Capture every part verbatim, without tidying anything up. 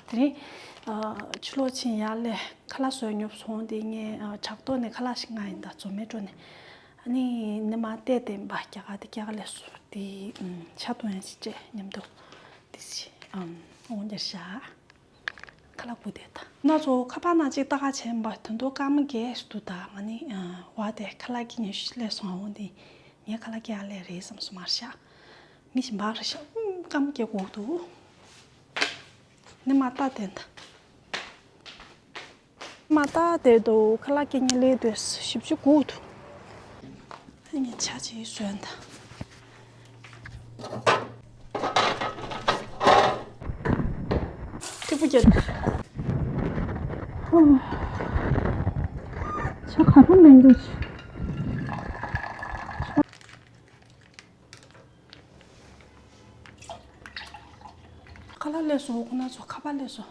དེ་རིང་ཨ་ཕྱི་ལོགས་ཕྱིན་ཡར་ལ་ཁ་ལག་བཟོས་ཉོབ་སོང་དེ། ངས་ཨ་བྲག་ཐོག་ནས་ཁ་ལག་ཞིག་མངགས་ཡིན་ད། ཛོ་མེ་ཊོ་ནས། ཨ་ནི་ནི་མ་བལྟས་བསྟན་པ་རྒྱ་གར་དེ་རྒྱ་གར་ལས་སུ་དེ་ཨམ་ཇ་འཐུང་ཡ་ཅིག་སྤྲད་མཉམ་དུ་དེ་ཅི་ཨམ་འོང་རྒྱ་ཤ། ཁ་ལག་བུ་དེ་ད་ན་ཚོ་ཁ་པར་ནང་ཅིག་ལྟ་ག་བྱས་པ་དོན་དུ་སྐར་མ་བརྒྱད་ཞིག་འདུག་ད་ང་ནི་ཨ་བ་དེ་ཁ་ལག་གི་ཉི་ཤུ་ལས་སོང་འོང་དེ། ངའི་ཁ་ལག་གི་ཨ་ལས་རེད་བསམ་སོང་མར་ཤ། མི་ཞིག་འབག་རེ་ཤ་ཨུམ་སྐར་མ་བརྒྱད་འགོར་འདུག་ནི་མ་ལྟ་དེ་ད། མ་ལྟ་དེ་དུ་ཁ་ལག་སྐྱེ་ཉེ་ལེ་དུས་ཞིབ་ཅིག་སྒུག་ཐུབ། ཨ་ནི་ཆ་ཅིག་བཟོས་ད། ཐིག་པོ་བརྒྱབ། ཆ་ག་རུ་མེད་འདུག་ཁ་ལག་ལས་སོ་ཁོ་ན་ཚོ་ཁ་པར་ལས་སོ།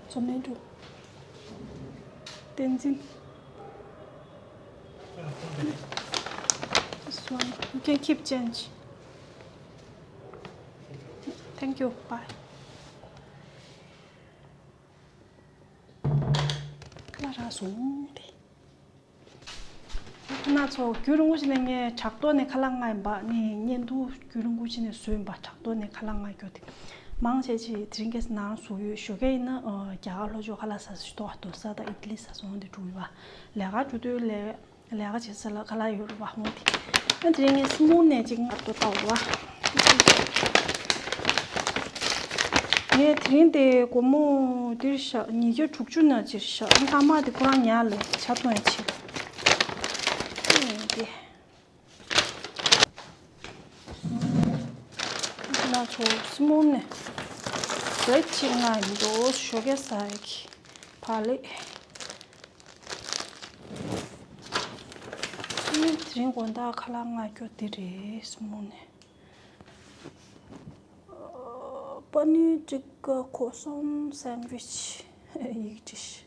ཛོ་མེ་ཊོ། བསྟན་འཛིན། This one. You can keep change. Thank you. Bye. ཁ་ལག་རག་སོང་སྟེ། ཁོ་ན་ཚོ་རྒྱུན་རིང་པོ་ཞིག་ནས་ངས་བྲག་ཐོག་ནས་ཁ་ལག་མངགས་ཡིན་པ་ནི་བརྙན་ཐུང་རྒྱུན་རིང་པོ་ཞིག་ནས་བཟོས་ཡིན་པ། བྲག་ཐོག་ནས་ཁ་ལག་མངགས་རྒྱུ་དེ་མང་ཆེ་ཆེ་དེ་རིང་ཁ་སང་ནང་བཟོ་ཡོད། ཞོགས་ཀས་ཡིན་ན་ཨ་རྒྱ་གར་ལྷོ་ཕྱོགས་ཁ་ལག་ཟ་ས་ཞིག་འདུག་པ། དོ་སར་དང་ཨི་ཏི་ལི་ཟ་སོང་དེ་འགྲོ་ཡོད་པ། ལས་ཀ་འགྲོ་དུས་ལས། ལས་ཀ་བྱེད་ས་ལ་ཁ་ལག་ཡོད་རེད་པ། འོ་དེ། ཨ་དེ་རིང་ངས་སི་མོ་ནས་ཅིག་ང་ཏོ་ལྟ་བ། ངས་དེ་རིང་དེ་སྒོར་མོ་འདིར་བཞག་ཉིས་བརྒྱ་དྲུག་ཅུ་ན་ཅིག་བཞག་ཨ་སྐར་མ་དེ་ཁོ་རང་ཉར་ལས་ཇ་འཐུང་ཡ་ཆེད། ཨེ་དེ། ང་ཚོ་སི་མོ་ནས་བེད་ཅིག་ང་ཡིན་དོ་ཞོགས་ཀས་ཟ་ཡ་གི་བག་ལེབ། དེ་རིང་དགོང་དག་ཁ་ལག་མངགས་རྒྱུ་འདི་རེད། སི་མོ་ནས། པ་ནི་ཊི་ཀ་ཁོ་སོན་སན་ཝིཆ་ཡིག་བྲིས།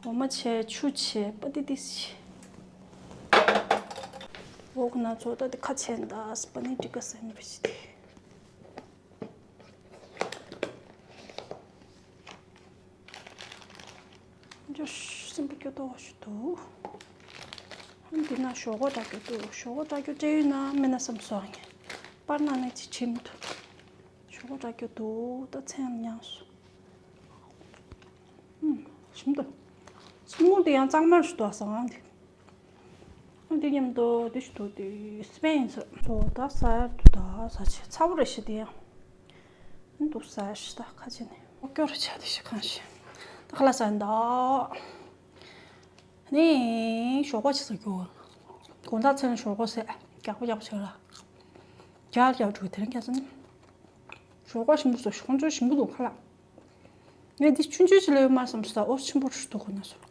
འོ་མ་བྱས་ཆུ་བྱས་པ་ཏི་ཏི་བྱས། འོ་ཁོ་ན་ཚོ་ད་དེ་ཁ་ཕྱེ་ད་པ་ནི་ཊི་ཀ་སན་ཝིཆ་དེ། ཅོ་སིམ་པོ་སྐྱོ་ཏོ་ཞིག་འདུག་འདི་ན་ཞོག་ཁོག་འདྲ་སྐྱོ་འདུག་ཞོག་ཁོག་འདྲ་སྐྱོ་སྤྲད་ཡོད་ན་མིན་ན་བསམ་སོང་ངས། པར་ནང་ནས་ཅིག་བྱིན་མི་ཐུབ། ཞོག་ཁོག་འདྲ་སྐྱོ་འདུག་ད་མཚན་ཡང་མྱངས་སོང་། ཨུམ། ཞིམ་འདུག་སི་མོ་དེ་ཡང་གཙང་མ་ཞིག་འདུག་ཨ་སང་དེ། འདི་མཉམ་དུ་འདི་ཞིག་འདུག་དེ་སི་པན་ཟེར། ཚོ་ད་ཟ་ཡ་འདུག་ད་ཟ་ཆེ་ཚ་བོ་རེ་ཞིག་དེ་ཡང་། འདུག་ཟ་ཡ་ཞིག་ད་ཁ་ཆེ་ནས་ཨོ་སྐྱོ་རེ་ཆ་དེ་ཞིག་གང་ཞིག་ད་ཁ་ལག་ཟ་ཡ་འདུག་ནི་ཞོག་ཁོག་ཅིག་ཟ་རྒྱུ། དགོང་དག་མཚན་ཞོག་ཁོག་ཟས་རྒྱགས་པ་རྒྱགས་པ་བྱས་ལ། རྒྱགས་རྒྱགས་འགྲོ་དེ་རིང་ཁ་སང་ནི། ཞོག་ཁོག་ཞིམ་པོ་ཟ། ཞོག་ཁོག་ཞིམ་པོ་འདུག་ཁ་ལག་ངས་འདི་ཆུང་ཆུང་ཞིག་ལ་ཡོད་མ་བསམ་སོང་། ད་ཨོ་ཆེན་པོ་རུ་འདུག་ཁོ་ན་སོ།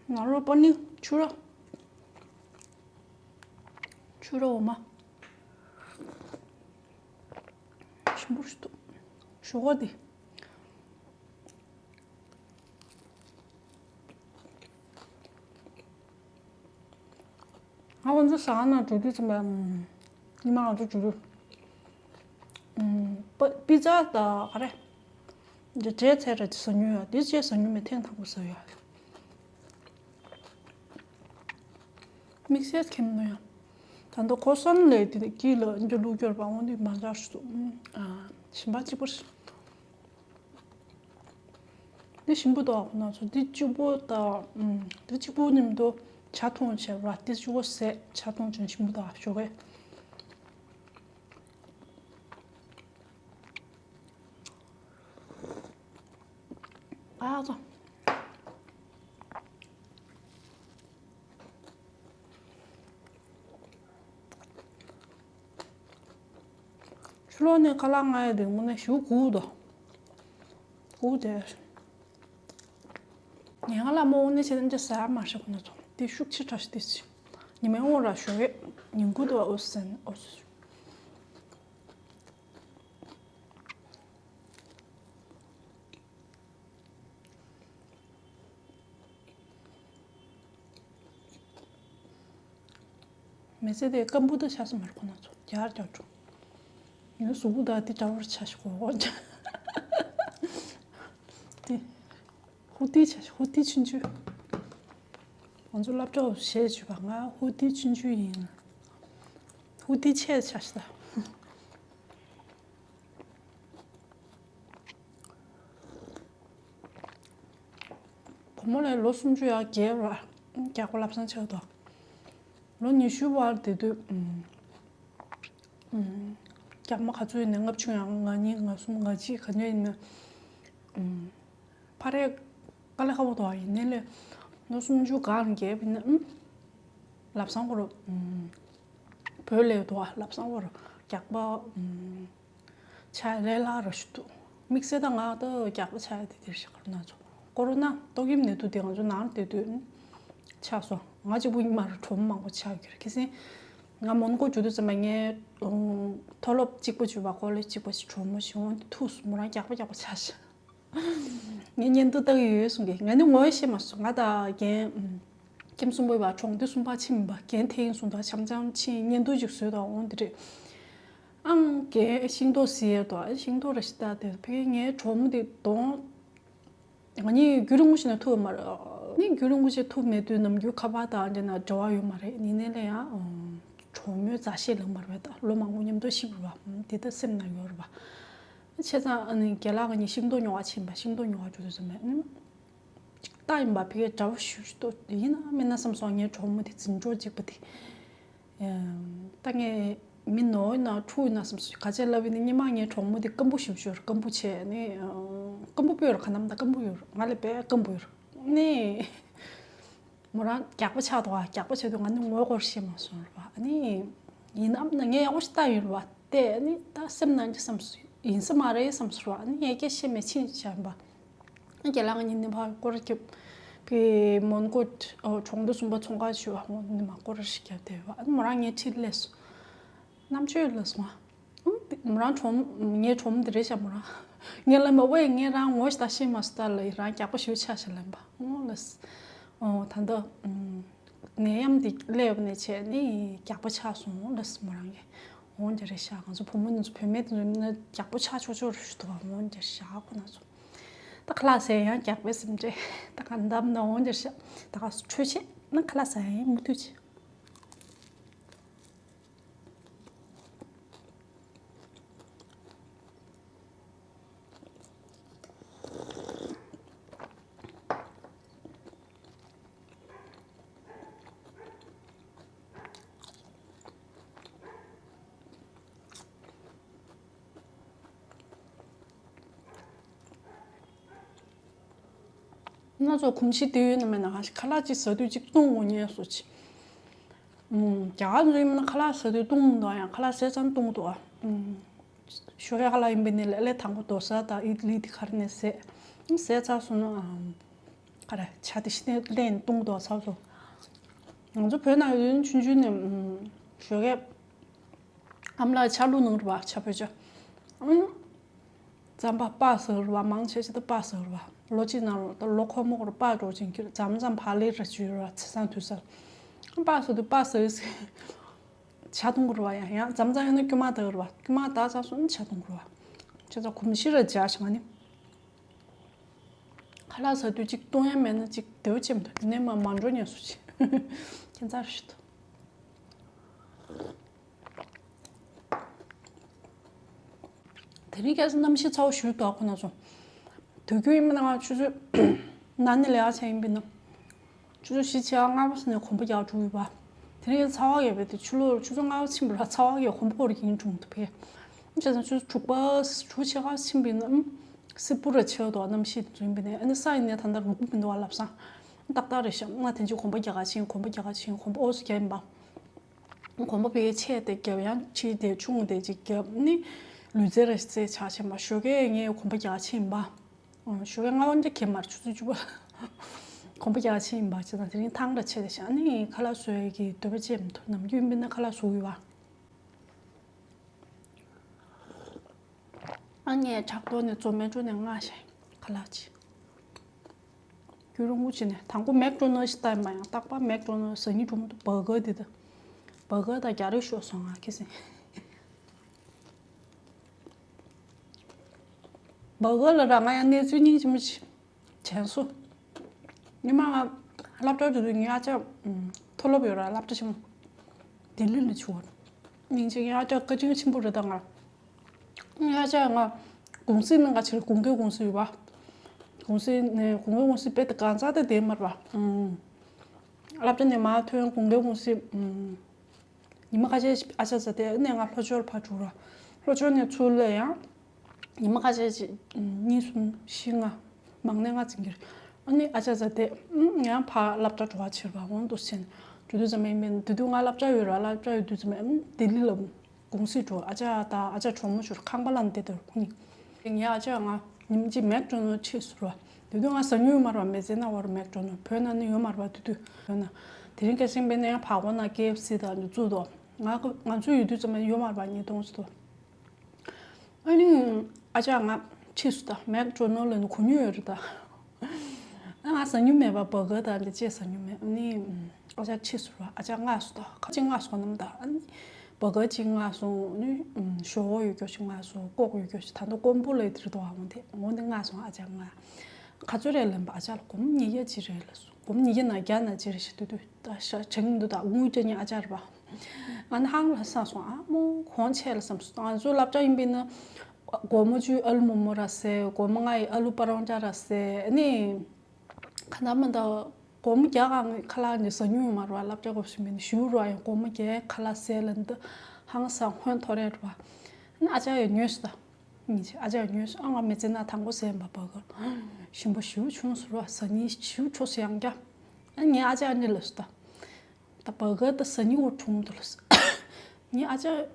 ང་རོ་པ་ནི་ཆུ་ར། ཆུ་ར་འོ་མ། ཞིམ་པོ་རུ་འདུག་ཞོག་ཁོག་འདི། ང་ང་ཚོ་ཟ་ཁང་ནང་འགྲོ་དུས་ཙམ་པ། ཉི་མ་ང་ཚོ་འགྲོ་དུས། པ་པི་ཛ་དང་ག་རེ། འདི་འབྲས་ཚལ་ར་ཟ་མྱོང་ཡོད། འདི་ཅེས་ཟ་མྱོང་མེད། ཐེངས་དང་པོ་ཟ་ཡོད། དམིགས་བསལ་ཁེམ་ནོ་ཡ། ད་ལྟ་ཁོ་སོན་ལས་དེ་དཀྱིལ་ལ་འདི་བླུགས་རྒྱུར་བ་འོང་དུས་མ་འདྲ་ཞིག་འདུག་ཨ་ཞིམ་པ་གཅིག་པོ་རེད། འདི་ཞིམ་པོ་འདུག་ཁོ་ན་ཚོ་འདི་གཅིག་པོ་དང་། འདི་གཅིག་པོ་མཉམ་དུ་ཇ་འཐུང་བྱས་པ། འདི་གཅིག་པོ་ཟས་ཇ་འཐུང་བྱས་ཞིམ་པོ་འདུག་ཞོགས་ཀས། ཨ་ཙི། ཕྱི་ལོགས་ནས་ཁ་ལག་མངགས་ཡ་དེ་དངོས་གནས་ཞེ་པོ་སྒུག་འདུག་སྒུག་བསྡད། ངས་ཁ་ལག་མང་པོ་ནས་བྱས་ན་འདི་ཟ་ཡ་མ་ཤེས་ཁོ་ན་ཚོ། དེ་ཤུགས་ཆེ་དྲགས་ཤིག་དེ་ཟེར། ཉི་མའི་དབང་ར་ཞོགས་ཀས་ཉིན་གུང་དུ་བ་འོ་ཟེར་ནས་འོ་ཟེར། ཨ། མི་ཚེ་དེ་སྐམ་པོ་དང་ཆགས་ས་མ་རེད། ཁོ་ན་ཚོ་རྒྱགས་རྒྱགས་འགྲོ། ངའི་གཟུགས་པོ་དང་དེ་འདྲ་བོར་ཆགས་ཤག་གོ། དེ་ཧུ་ཏི་ཆགས་ཤག་ཧུ་ཏི་ཆུང་ཆུང་། ང་ཚོ་སློབ་གྲོགས་བཤད་བྱུས་པ། ང་ཧུ་ཏི་ཆུང་ཆུང་ཡིན། ཧུ་ཏི་ཆེ་ཆགས་ཤག་ད། བུ་མོ་ལས་ལོ་སུམ་ཅུ་ཡར་རྒས་ར། རྒྱགས་པ་ལབ་སང་ཆགས་འདུག་ལོ་ཉི་ཤུ་བར་དེ་དུས། ཨུམ། ཨུམ། རྒྱགས་པ་ག་ཚོད་ཡིན་ནའི་ལྔ་བཅུ་ཡང་ང་གཉིས་ང་གསུམ་ང་གཅིག་ག་ཚོད་ཡིན་ནའི། ཨུམ། ཕ་རེད། དཀའ་ལས་ཁག་པོ་འདུག་ཨ། ཡིན་ནའི་ལས་ལོ་སུམ་ཅུ་གང་རྒས་པ་ཡིན་ན། ཨུམ། ལབ་སང་ཁོ་ར། ཨུམ། བོད་ལས་འདུག་ཨ། ལབ་སང་ཁོ་ར་རྒྱགས་པ། ཨུམ། ཆགས་ལས་སླ་ར་ཞིག་འདུག་དམིགས་བསལ་ད་ང་ད་རྒྱགས་པ་ཆགས་ཡ་དེ་དེར་ཤག་ཁོ་ན་ཚོ། ཀོ་རོ་ན་ཏོག་དབྱིབས་ནད་དུག་དེ་ང་ཚོ་ནང་དེ་དུས་ཆགས་སོང་། ང་གཅིག་པུ་ཡིན་མ་རེད། གྲོགས་མང་པོ་ཆགས་ཡོད་རེད། ཁ་སང་ང་མོན་གྷོ་འགྲོ་དུས་ཙམ་པ་ངའི་མཐོ་སློབ་གཅིག་པ་བྱས་པ་ཀོ་ལེཇ་གཅིག་པ་ཞིག་གྲོགས་མོ་ཞིག་འོང་དེ་ཐུག་སོང་། མོ་རང་རྒྱགས་པ་རྒྱགས་པ་ཆགས་ཤག་ངས་བརྙན་ཐུང་ལྟ་གི་ཡོད་གསུང་གི། ང་ནི་ངོ་ཤེས་མ་སོང་། ང་དང་རྒན་ཁྱིམ་གསུམ་པོ་ཡིན་པ། གྲོང་སྡེ་གསུམ་པ་ཕྱིན་པ། རྒན་དེ་ཡིན་གསུང་དང་འཆམ་འཆམ་ཕྱིན། བརྙན་ཐུང་ཅིག་བཟོས་དང་འོང་དེ་རེད། ཨང་རྒན་ཤིང་ཏོག་ཟེར་དོ། ཤིང་ཏོག་ར་ཤི་ད་དེ་ཕ་གི་ངའི་གྲོགས་མོ་དེ་གདོང་། ང་གཉིས་རྒྱུན་རིང་པོ་ཞིག་ནས་ཐུག་ཡོད་མ་རེད། ནི་རྒྱུན་རིང་པོ་ཞིག་ཐུག་མེད་དུས་ནམ་རྒྱུན་ཁ་པར་དང་འདྲ་ན་འབྲེལ་བ་ཡོད་མ་རེད། ཡིན་ནའི་ལས་ཡང་གྲོགས་མོའི་མཛའ་བཤེས་ལངས་པ་རེད་པས། ད་ལོ་མང་པོ་མཉམ་དུ་གཤིབ་རེད་པ། དེ་ད་སེམས་ནང་ཡོད་རེད་པ། བྱས་ཙང་ཨ་ནི་རྒན་ལགས་ང་གཉིས་ཤིང་ཏོག་ཉོ་བ་ཕྱིན་པ། ཤིང་ཏོག་ཉོ་བ་འགྲོ་དུས་ཙམ་པ། ཨུམ། ཅིག་ལྟ་ཡིན་པ་ཕ་གིར་འདྲ་པོ་ཞིག་འདུག་ཡིན་ན་མིན་ན་བསམ་སོང་། ངའི་གྲོགས་མོ་དེ་འཛིན་གྲོགས་གཅིག་པ་དེ། ད་ངས་མི་ནོར་ཡིན་ན་འཁྲུག་ཡིན་ན་བསམ་སོང་། ག་ཅི་ལབ་ཡིན་ན་སྔོན་མ་ངའི་གྲོགས་མོ་དེ་སྐམ་པོ་ཞེ་པོ་ཅིག་ཡོད་རེད། སྐམ་པོ་བྱས་ནི། སྐམ་པོ་དཔེ་ཡོད་རེད། ག་ནམ་ད་སྐམ་པོ་ཡོད་རེད། ང་ལས་དཔེ་སྐམ་པོ་ཡོད་རེད། ནི། མོ་རང་རྒྱགས་པ་ཆགས་འདུག་ཨ། རྒྱགས་པ་ཆགས་དུས་ང་ནི་ངོ་སྐོར་ཤེས་མ་སོང་རེད་པ། ཨ་ནི་ཡིན་ནམ་ན་ངས་ཡག་པོ་ཞིག་ལྟ་ཡོད་རེད་པ། དེ་ཨ་ནི་ད་སེམས་ནང་གི་བསམ་སོང་། ཡིན་ས་མ་རེད་བསམ་སོང་རེད་པ། ཨ་ནི་ངས་སྐད་བཤད་མེད་ཕྱིན་བཞག་ཡིན་པ། ཨ་རྒན་ལགས་ང་གཉིས་ནི་ཕར་སྐོར་རྒྱབ། ཕ་གི་མོན་གྷོ་གྲོང་སྡེ་གསུམ་པ་ཚོང་ཁང་ཞིག་ཡོད་པ། འོ་ནི་མར་སྐོར་ར་ཞིག་རྒྱབ་བསྡད་ཡོད་པ། ཨ་ནི་མོ་རང་ངའི་འཁྲིས་སླེབས་སོང་། རྣམ་དཔྱོད་ལ་སོང་ང་། ཨང་། དེ་མོ་རང་གྲོགས་མོ། ངའི་གྲོགས་མོ་དེ་རེད་ཤག་མོ་རང་། ངས་ལབ་པ། ཝེ་ངས་རང་ངོ་ཞིག་ད་ཤེས་མ་སོང་ད་ལབ། རང་རྒྱགས་པ་ཞེ་པོ་ཆགས་ཤག་ལབ་པ། འོ་ལགས། འོ་ད་ལྟ་ཨུམ། ནད་ཡམས་དེ་སླེབས་ནས་བྱས་ནི་རྒྱགས་པ་ཆགས་སོང་ལབ་མོ་རང་གིས། འོ་འདི་རེད་ཤག་ང་ཚོ་བུ་མོ་འདི་ཚོ་བུད་མེད་འདི་ཚོ་ནི་རྒྱགས་པ་ཆགས་ཆོག་ཆོག་རེད་ཤག་འདུག་ག་འོ་འདི་རེད་ཤག་ཁོ་ན་ཚོ། ད་ཁ་ལག་ཟས་ཡང་རྒྱགས་པའི་སེམས་ཁྲལ། ད་ག་འདམ་ན་འོ་འདི་རེད་ཤག་ད་ག་སུ་འཕྲོད་ཆེ་ན་ཁ་ལག་ཟ་ཡང་མུ་མཐུད་ཆེ། སྣ་ཚོགས་གོམས་གཤིས་དེ་ཡོད་ན་མེད་ན། ཁ་ལག་ཅིག་ཟ་དུས་ཅིག་བཏུང་དགོས་ངེས་སོ་ཅིག་ཨུམ། རྒྱ་གར་ཚོ་ཡིན་ན་ཁ་ལག་ཟ་དུས་བཏུང་འདུག་ཡང་ཁ་ལག་ཟས་ཙང་བཏུང་འདུག་ཨ། ཨུམ། ཞོགས་ཀས་ཁ་ལག་ཡིན་པ་ཡིན་ནའི་ལས་ལས་དང་པོ་རྡོ་ས་དང་ཨིད་ལི་དེ་ག་རེ་ནས་ཟས། ཨུམ། ཟས་ཚར་སོང་ན་ཨམ། ག་རེ་ཇ་དེ་ཤི་ནས་ལེན་བཏུང་འདུག་ཚར་སོང་། ང་ཚོ་བོད་ནང་ཡོད་དུས་ཆུང་ཆུང་ནས་ཨུམ། ཞོགས་ཀས་ཨ་མ་ལགས་ཇ་བླུགས་གནང་རེད་པ། ཇ་བོད་ཇ། ཨུམ། རྩམ་པ་སྤགས་ཟ་རེད་པ། མང་ཆེ་ཆེ་ད་སྤགས་ཟ་རེད་པ། ལོ་གཅིག་ནང་ལ་ད་ལོ་འཁོར་མོ་འཁོར་སྤགས་སྒྲོག་ཅིང་ཁྱེར། འཛམ་འཛམ་བག་ལེབ་ར་བཅུ་ར་ཚེས་བཟང་དུས་ས། སྤགས་ཟ་དུས་སྤགས་ཟ་ཟེར། ཇ་འཐུང་དགོས་རེད་པ། ཡང་ཡང་འཛམ་འཛམ་ཡོད་ན་སྐྱུར་མ་ད་རེད་པ། སྐྱུར་མ་ད་ཚར་སོང་ན་ཇ་འཐུང་དགོས་རེད་པ། བྱས་ཙང་གོམས་གཤིས་ར་འཇགས་ཤིག་ང་ནི། ཁ་ལག་ཟ་དུས་ཅིག་བཏུང་ཡ་མེད་ན་ཅིག་བདེ་པོ་ཅིག་མི་འདུག་དེ་ནས་མ་མ་འགྲོ་ཉན་སུ་ཅིག་ཁྱད་མཚར་ཞིག་འདུག་དེ་རིང་ཁ་སང་གནམ་གཤིས་ཚ་པོ་ཞེ་པོ་འདུག་ཁོ་ན་ཚོ། དུས་རྒྱུན་ཡིན་པ་ན་ང་ཆུ་ཚོད་ནང་ནས་ལས་ཀ་བྱས་ཡིན་པ་ན། ཆུ་ཚོད་བཞི་ཕྱེད་ཀ་ལྔ་པ་ཙམ་ནས་གོམ་པ་རྒྱག་འགྲོ་ཡོད་པ། དེ་རིང་ཚ་བ་རྒྱག་པའི་དུས་ཕྱི་ལོགས་ཆུ་ཚོད་ལྔ་པ་ཕྱིན་པ་ར་ཚ་བ་རྒྱག་གོམ་པ་འཁོར་གྱིན་འགྲོ་འདུག་པས། བྱས་ཙང་ཆུ་ཚོད་དྲུག་པ་དྲུག་ཕྱེད་ཀ་ཕྱིན་པ་ཡིན་ན་ཨུམ། སིལ་བུ་ར་ཆེ་བ་འདུག་གནམ་གཤིས་དེ་ཚོ་ཡིན་པ་ཡིན་ན། ཨ་ནི་ས་ཡིན་ནའི་ད་ལྟ་རུབ་རུབ་མི་འདུག་པ་ལབ་སང་། ཏག་ཏག་རེད་ཤག་ང་དེ་ཚོ་གོམ་པ་རྒྱག་ག་ཕྱིན། གོམ་པ་རྒྱག་ག་ཕྱིན། གོམ་པ་འོག་སུ་རྒྱག་ཡིན་པ། གོམ་པ་ཕ་གིའི་ཆེ་དེ་རྒྱབ། ཡང་ཆེ་དེ་ཆུང་དེ་ཅིག་རྒྱབ་ནི། ལུས་རྩལ་ར་རྩེ་ཆགས་ཕྱིན་པ། ཞོགས་ཀས་ངས་གོམ་པ་རྒྱག་ཕྱིན་པ། ཨང་། ཞོགས་ཀས་ལྔ་པ་འདྲ་གས་མར་ཆུ་ཚོད་བཅུ་པ་གོམ་པ་རྒྱག་ཕྱིན་པ། བྱས་ཙང་དེ་རིང་ཐང་ར་ཆད་དེ་ཤག་ཨ་ནི་ཁ་ལག་བཟོ་ཡས་ཀྱི་འདོད་པ་ཅིག་མི་འདུག་ནམ་རྒྱུན་ཡིན་པ་ན་ཁ་ལག་བཟོ་གི་ཡོད་པ། ཨ་ངས་ཕྲག་དོག་ནས་ཛོ་མེ་ཊོ་ནས་མངགས་ཤག་ཁ་ལག་ཅིག་རྒྱུན་རིང་པོ་བྱས་ནས། དང་པོ་མེག་ཌོ་ནལ་ཞིག་ལྟ་ཡིན་པ། ཡང་རྟག་པར་མེག་ཌོ་ནལ་ཟ་སྙིང་འདོད་མི་འདུག་བར་གར་དེ་དང་། བྷར་གར་དང་རྒྱག་རེས་ཤོར་སོང་ང་ཁ་སང་། བྷར་གར་ལ་ར་ང་ཡང་གནས་ཚུལ་སྙིང་རྗེ་མོ་ཅིག་བྱས་སོང་། ཉི་མ་ང་སློབ་གྲྭར་འགྲོ་དུས་ངའི་ཨ་ཅག་མཐོ་སློབ་ཡོད་ར། སློབ་གྲྭ་ཆེན་མོ་ལྡི་ལི་ལ་བྱུང་བ། སྙིང་རྗེ། ངའི་ཨ་ཅག་བཀའ་དྲིན་ཆེན་པོ་རེད་ད། ང་ངའི་ཨ་ཅག་ང་གུང་སེང་ནང་ག་ཕྱིར། གུང་སེང་གུང་སེང་ཡོད་པ། གུང་སེང་ནས་གུང་སེང་གུང་སེང་དཔེ་དེ་གང་ཚ་དེ་བསྡད་མ་རེད་པ། སློབ་གྲྭ་ནས་མར་ཐོན། གུང་སེང་གུང་སེང་ཉི་མ་ཁ་ཤས་ཤིག་ཨ་ཅག་ཟ་དེ་ནས་ང་ལྷོ་ཕྱོགས་ཕར་འགྲོ་ར། ལྷོ་ཕྱོགས་ནས་ཚུར་སླེབས་ཡང་ཉི་མ་ཁ་ཤས་ཤིག་གཉིས་གསུམ་བཞི་ལྔ་མང་ནས་ལྔ་ཟིན་གྱི་རེད། ཨ་ནི་ཨ་ཅག་ཟ་དེ་ཡང་ཕར་སློབ་གྲྭ་འགྲོ་བ་ཕྱིར་བ་འོང་དུ་ཕྱིན། འགྲོ་དུས་ཙམ་པ་ཡིན་པས་དེ་དུས་ང་སློབ་གྲྭ་ཡོད་ར། སློབ་གྲྭ་ཡོད་དུས་ཙམ་པ་ལྡི་ལི་ལ་གུང་སེང་འགྲོ། ཨ་ཅག་དང་ཨ་ཅག་གྲོགས་མོ་ཚོ་ཁང་པ་ལ་བསྡད་དེ་ཁོ་གཉིས། ངའི་ཨ་ཅག་ང་ཉིན་གཅིག་མེག་ཌོ་ནལ་ཁྲིད་སོང་ར། དེ་དུས་ང་ཟ་མྱོང་ཡོད་མ་རེད་པ། མི་ཚེ་ནང་བར་མེག་ཌོ་ནལ་བོད་ནང་ནི་ཡོད་མ་རེད་པ། དེ་དུས་བོད་ནང་དེ་རིང་ཁ་སང་བས་ན་ཡང་བར་སྐོར་ནང་ཀེ་ཨེཕ་སི་དང་འདི་བཙུགས་འདུག་ང་ང་ཚོ་ཡོད་དུས་ཙམ་པ་ཡོད་མ་རེད་པ། ཉིས་སྟོང་ཙམ་དུ། ཨ་ནི་ཨ་ཅག་ང་ཁྲིད་སོང་ད། མེག་ཌོ་ནལ་ལ་ནི་གོ་མྱོང་ཡོད་རེད་ད། ང་ཟ་མྱོང་མེད་པ། བྷར་གར་དང་འདི་ཅིག་ཟ་མྱོང་མེད། ཨ་ནི་ཨ་ཅག་ཁྲིད་སོང་ར། ཨ་ཅག་མངགས་སོང་ད། ཁ་ཅིག་མངགས་སོང་ནམ་ད། ཨ་ནི་བྷར་གར་གཅིག་མངགས་སོང་། ཨ་ནི་ཞོག་ཁོག་ཡོད་རྒྱུ་ཞིག་མངགས་སོང་། ཀོག་ཡོད་རྒྱུ་ཞིག་ད་ལྟ་ཀོང་པོ་ལ་ཡོད་དེ་རེད་འདུག་འོ་དེ་འོ་དེ་མངགས་སོང་། ཨ་ཅག་ང་ག་ཚོད་རེད་ལབ་པ། ཨ་ཅག་ལ་སྒོར་མོ་ཉིས་བརྒྱ་ཅིག་རེད་ལབ་སོང་། སྒོར་མོ་ཉིས་བརྒྱ་ན་བརྒྱ་ན་ཅིག་རེད་ཤག་དེ་དུས་ད་ཤ་དྲན་གྱི་འདུག་ད་དངུལ་སྤྲད་མཁན་ཨ་ཅག་རེད་པ། ང་ནི་ཧང་ལ་སངས་སོང་། ཨ་མོ་གོང་ཆེ་ལ་བསམ་སོང་། ང་ཚོ་སློབ་གྲྭ་ཡིན་པས་ན་སྒོར་མོ་བཅུའི་ཨ་ལུ་མོག་མོག་ར་ཟས། སྒོར་མོ་ལྔ་ཡི་ཨ་ལུ་པ་རོང་ཅ་ར་ཟས། ཨ་ནི་ག་ན་མ་ད་སྒོར་མོ་བརྒྱ་གང་ཁ་ལག་ནི་ཟ་མྱོང་ཡོད་མ་རེད་པ། སློབ་གྲྭ་སྐབས་སུ་མིན་ཞུ་རུ་ཡང་སྒོར་མོ་བརྒྱའི་ཁ་ལག་ཟས་ལ་འདི་ཧང་སང་ཧོན་ཐོར་རེད་པ། ཨ་ནི་ཨ་ཅག་ཡང་ཉོས་སོང་ད། ཨ་ཅག་ཉོས་སོང་། ཨ་ང་མི་ཚེ་ན་དང་པོ་ཟས་པ་བྷར་གར། ཞིམ་པོ་ཞེ་པོ་བྱུང་སོང་ར། ཟ་སྙིང་ཞེ་པོ་བྱུང་སོང་། ཡང་བསྐྱར་ཨ་ངའི་ཨ་ཅག་ཨ་ནི་ལབ་སོང་ད། ད་བྷར་གར་ད་ཟ་སྙིང་བོ་བྱུང་འདུག་ལ། ངའི་ཨ་ཅག་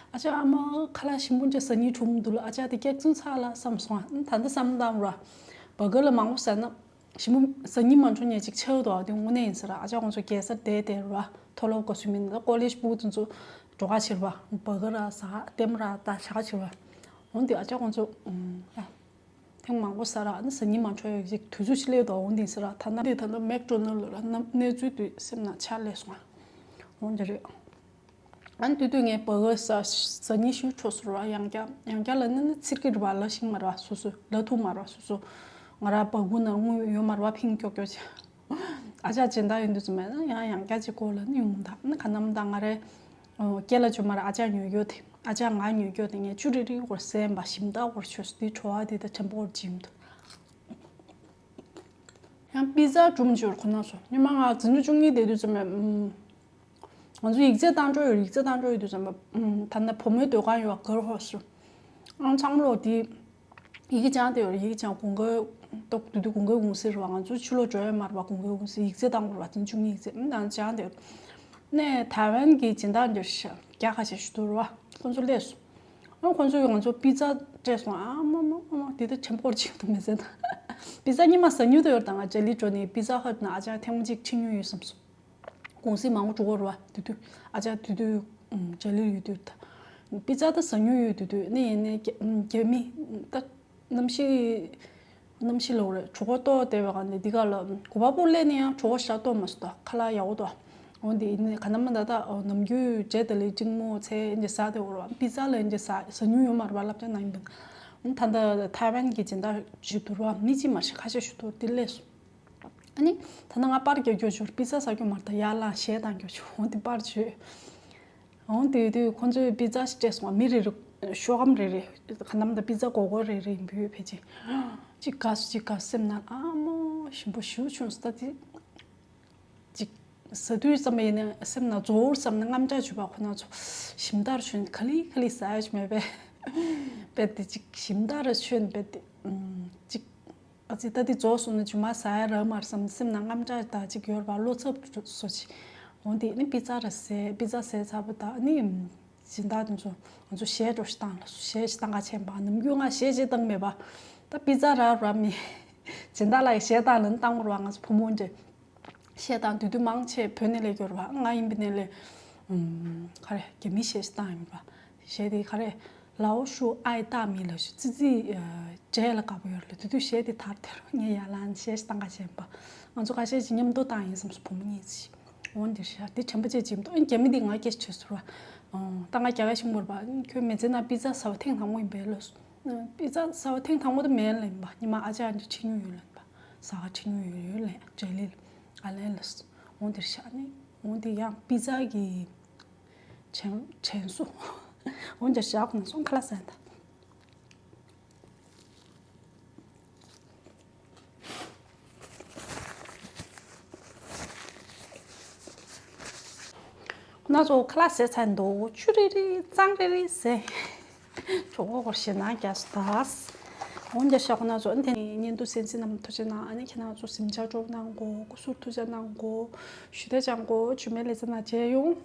ཨ་ཅག་ཨ་མ་ཁ་ལག་ཞིམ་པོ་འདྲ་ཟ་སྙིང་བྱུང་འདུག་ལ། ཨ་ཅག་དེ་སྐྱག་རྫུན་ཚ་ལ་བསམ་སོང་། ཨ་ད་ལྟ་བསམ་བཏང་ར། བྷར་གར་ལ་མང་པོ་ཟ་ན་ཞིམ་པོ་ཟ་སྙིང་མ་བྱུང་ཉེ་ཅིག་ཆགས་འདུག་དེ་དངོས་གནས་ཡིན་ས་ར། ཨ་ཅག་ཁོང་ཚོ་རྒྱལ་སར་བསྡད་དེ་ར། མཐོ་སློབ་སྐབས་སུ་མིན་ད་ཀོ་ལེཇ་ཕྲུ་གུ་དེ་ཚོ་འགྲོ་ག་ཕྱིར་བ་བྷར་གར་ར་ཟ། ལྟད་མོ་ར་ད་ཆ་ག་ཕྱིར་བ། འོ་དེ་ཨ་ཅག་ཁོང་ཚོ་ཨ། ཐེངས་མང་པོ་ཟ་ར། ཨ་ནི་ཟ་སྙིང་མ་འཕྲོད་ཡག་ཅིག་དུས་ཚོད་ཅིག་སླེབས་འདུག་འོང་དེ་ཟེར་ར། ད་ནམ་དེ་ད་ནི་མེག་ཌོ་ནལ་ལ་ར་ནམ་གནས་ཚུལ་དུས་སེམས་ནང་ཆགས་སླེབས་སོང་། འོང་དེ་རེད། ཨ་ནི་དུས་དུས་ངས་བྷར་གར་ཟ་ཟ་སྙིང་ཞེ་པོ་འཕྲོད་སོང་ར། ཡང་བསྐྱར་ཡང་བསྐྱར་ལ་ནི་ནི་ཚིར་གི་རེད་པ། ལ་ཤིང་མ་ར་སོ་སོ་ལ་ཐུག་མ་ར་སོ་སོ། ང་ར་བྷར་གར་ནང་དངུལ་ཡོད་མ་ར་བ་ཕིང་ཀྱོག་ཀྱོག་བྱས། ཨ་ཅག་སྦྱིན་བདག་ཡོད་དུས་ཙམ་པ་ན་ཡང་ཡང་བསྐྱར་ཅིག་སྐོར་ལ་ནི་ཡོང་ད། ནི་ག་ནམ་ད་ང་རེ་སྐེ་ལ་ཆུ་མ་ར་ཨ་ཅག་ཉོས་ཡོད་དེ། ཨ་ཅག་ང་ཉོས་ཡོད་དེ་ངས་བཅུ་རེ་རེ་སྐོར་ཟས་པ་ཞིམ་ད་སྐོར་ཆོས་སུ་དེ་བྲོ་བ་དེ་ད་ཆེན་པོ་སྐོར་བྱིན་འདུག་ཡང་པི་ཛ་སྒྲུབ་འཇོར་ཁོ་ན་སོ་ཉི་མ་ང་འཛིན་གྲྭ་བཅུ་གཉིས་བསྡད་དུས་ཙམ་པ་ང་ཚོ་ཡིག་ཚད་བཏང་འགྲོ་ཡོད། ཡིག་ཚད་བཏང་འགྲོ་ཡོད་དུས་ཙམ་པ་ད་ནི་བུ་མོའི་སྡོད་ཁང་ཡོད་པ་གར་ཧོ་སུ་ཨང་ཚང་མ་ལོ་དེ། ཡི་གེ་སྦྱང་དེ་ཡོད་རེད། ཡི་གེ་སྦྱང་གུང་དཀར་ཏོག་དུས་དུས་གུང་དཀར་གུང་སེང་རེད་པ། ང་ཚོ་ཕྱི་ལོགས་འགྲོ་ཡ་མ་རེད་པ། གུང་དཀར་གུང་སེང་ཡིག་ཚད་བཏང་དགོས་རེད་པ། དེ་བཅུ་གཉིས་ཡིག་ཚད་ཨ་ནི་སྦྱང་དེ་ཡོད་རེད། ནས་ཐའེ་ཝན་གྱི་སྦྱིན་བདག་འདིར་ཤ་རྒྱ་ཁ་ཤས་ཞུ་དུ་རེད་པ། ཁོང་ཚོ་སླེབས་སོང་། ཨ་ཁོང་ཚོས་ང་ཚོ་པི་ཛ་སྤྲད་སོང་། ཨ་མ་མ་མ་མ་དེ་ད་ཆེན་པོ་སྐོར་ཅིག་འདུག་མི་ཚད་ད། པི་ཛ་གཉིས་མ་ཟ་མྱོང་དུ་ཡོད་རེད་ད། ང་ལྗ་ལི་འགྲོ་ནས་པི་ཛ་ཧཊ་ནང་ཨ་ཅག་ཐེངས་མ་གཅིག་ཁྲིད་མྱོང་ཡོད་བསམ་སོང་། གུང་སེང་མང་པོ་འགྲོ་གི་རེད་པ། དེ་དུས་ཨ་ཅག་དེ་དུས་ལྗ་ལི་ཡོད་དུས་ད། པི་ཛ་ད་ཟ་མྱོང་ཡོད། དེ་དུས་ནི་ཡིན་ནའི་རྒྱ་རྒྱ་མི་ད་གནམ་གཤིས་གནམ་གཤིས་ལོག་རེད། གྲོད་ཁོག་ལྟོགས་བསྡད་པའི་སྒང་ནས་འདི་ག་ལ་གོ་བ་པོ་སླེབས་ནས་ཡང་གྲོད་ཁོག་ཤ་ལྟོགས་མ་སོང་ད། ཁ་ལག་ཡག་པོ་འདུག་འོ་འདི་ཡིན་ནའི་ག་ནམ་མ་ད་ད་ནམ་རྒྱུན་འབྲས་དང་ལི་ཀྲིང་མོ་ཚལ་ཨེ་འདྲ་ཟ་དེ་འོ་རེད་པ། པི་ཛ་ལ་ཨེ་འདྲ་ཟ་ཟ་མྱོང་ཡོད་མ་རེད་པ། སློབ་གྲྭ་ནང་ཡིན་པ། ད་ལྟ་ཐའེ་ཝན་གྱི་སྦྱིན་བདག་ཞིག་འདུག་རེད་པ། མི་གཅིག་མ་ཞིག་ཁ་ཤས་ཞིག་འདུག་དེ་སླེབས་སོང་། ཨ་ནི་ད་ནང་ང་པར་རྒྱག་རྒྱུ་ཞོར་པི་ཛ་ཟ་རྒྱུ་མ་རེད་ད། ཡར་ལངས་གཞས་བཏང་རྒྱུ་ཞོར་འོ་འདི་པར་བྱོས། འོང་དེ་དུས་ཁོང་ཚོས་པི་ཛ་ཞིག་སྤྲད་སོང་བ། མི་རེ་རེ་ཤོག་སྒམ་རེ་རེ་ག་ནམ་ད་པི་ཛ་སྒོར་སྒོར་རེ་རེ་འབུལ་ཕལ་ཆེར་གཅིག་དགའ་སོང་། གཅིག་དགའ་སོང་། སེམས་ནང་ཨ་མོ་ཞིམ་པོ་ཞེ་པོ་བྱུང་སོང་ད་དེ། གཅིག་ཟ་དུས་ཙམ་པ་ཡིན་ན་སེམས་ནང་རྫོགས་བསམ་ནས་རྔམ་སྐྲག་བྱུང་བ། ཁོ་ན་ཚོ་ཞིམ་ཐག་ཆོད་ག་ལེ་ག་ལེ་ཟ་ཡ་ཞིག་མེད་པས། དཔེ་དེ་གཅིག་ཞིམ་ཐག་ར་ཆོད་པས་དེ་གཅིག་ཨ་ཙི་ད་འདི་རྫོགས་སོང་ན་རྗེས་མ་ཟ་ཡ་རག་མ་རེད་བསམ་སེམས་ནང་རྔམ་སྐྲག་ད་ཅིག་ཡོད་རེད་པ། བློ་འཚབ་བཟོ་ཅིག་འོ་འདི་ནི་པི་ཛ་ར་ཟས། པི་ཛ་ཟས་ཚར་བ་ད་ནི་སྦྱིན་བདག་དེ་ཚོ་ང་ཚོ་གཞས་འདྲ་ཞིག་བཏང་ལ་གཞས་ཞིག་བཏང་ག་ཕྱིན་པ། ནམ་རྒྱུན་ང་གཞས་ཅིག་བཏང་མེད་པ། ད་པི་ཛ་རག་རག་མི་སྦྱིན་བདག་ལགས་གཞས་བཏང་ལ་ནི་བཏང་བ་རེད་པ། ང་ཚོ་བུ་མོ་འདྲ། གཞས་བཏང་དུས་དུས་མང་ཆེ་བོད་ནས་སླེབས་ཡོད་རེད་པ། ང་ཡིན་པ་ནས་སླེབས། ཨུམ། ག་རེ་རྒྱ་མིའི་གཞས་ཤིག་བཏང་ཡིན་པ། གཞས་དེ་ག་རེ། 老鼠爱大米 ལབ་ཤག་ཙི་ཙི་འབྲས་ལ་དགའ་པོ་ཡོད་རེད་ལ། དེ་དུས་གཞས་དེ་དར་དེ་རུ་ངས་ཡར་ལངས་གཞས་ཤིག་བཏང་ག་བྱས་པ། ང་ཚོ་ཁ་ཤས་ཀྱིས་མཉམ་དུ་བཏང་ཡིན་བསམ་སོང་། བུ་མོ་གཉིས་ཀྱིས། འོ་འདིར་ཤ་དེ་དྲན་པ་བྱེད་ཀྱི་མི་འདུག་ཨ་ནི་རྒྱ་མི་འདི་ང་སྐད་ཆ་དྲིས་སོང་ར། ཨོ་ད་ང་རྒྱ་སྐད་ཤེས་མ་རེད་པ། ཨ་ནི་ཁྱོད་མི་ཚེ་ནང་པི་ཛ་ཟ་བ་ཐེངས་དང་པོ་ཡིན་པས་ལབ་སོང་། པི་ཛ་ཟ་བ་ཐེངས་དང་པོ་དེ་མིན་ལབ་ཡིན་པ། ཉི་མ་ཨ་ཅག་འདི་ཁྲིད་མྱོང་ཡོད་ལབ་ཡིན་པ། ཟ་ཁང་ཁྲིད་མྱོང་ཡོད་ལབ་ཡིན། འབྲས་ལི་ལ་ཨ་ལན་ལབ་སོང་། འོ་འདིར་ཤ་ནི་འོ་འདི་ཡང་པི་ཛ་གི་དྲན་དྲན་སོང་། འོ་འདིར་ཤ་ཁོ་ན་སོང་ཁ་ལག་ཟ་ཡིན་ད། ཁོ་ན་ཚོ་ཁ་ལག་ཟས་ཚར་འདུག་ཆུ་རེ་རེ་གཙང་རེ་རེ་ཟས། ཆོག་གོ་གོ་ཞེ་ན་རྒྱ་སུ་དག་འོན་ཀྱང་ཤ་ཁོ་ན་ཚོ་འདི་ནས་བརྙན་ཐུང་གསན་གཟིགས་གནང་ཐུགས་རྗེ་གནང་། ཨ་ནི་ཁྱེད་རང་ཚོ་གཟིམ་འཇག་འགྲོ་གནང་གོ་སྐུ་གཟུགས་ཐུགས་ཅག་གནང་གོ་ཞུ་དེ་ཅང་གོ་ཇུ་མེ་ལེ་ཚ་ན་མཇལ་ཡོང་།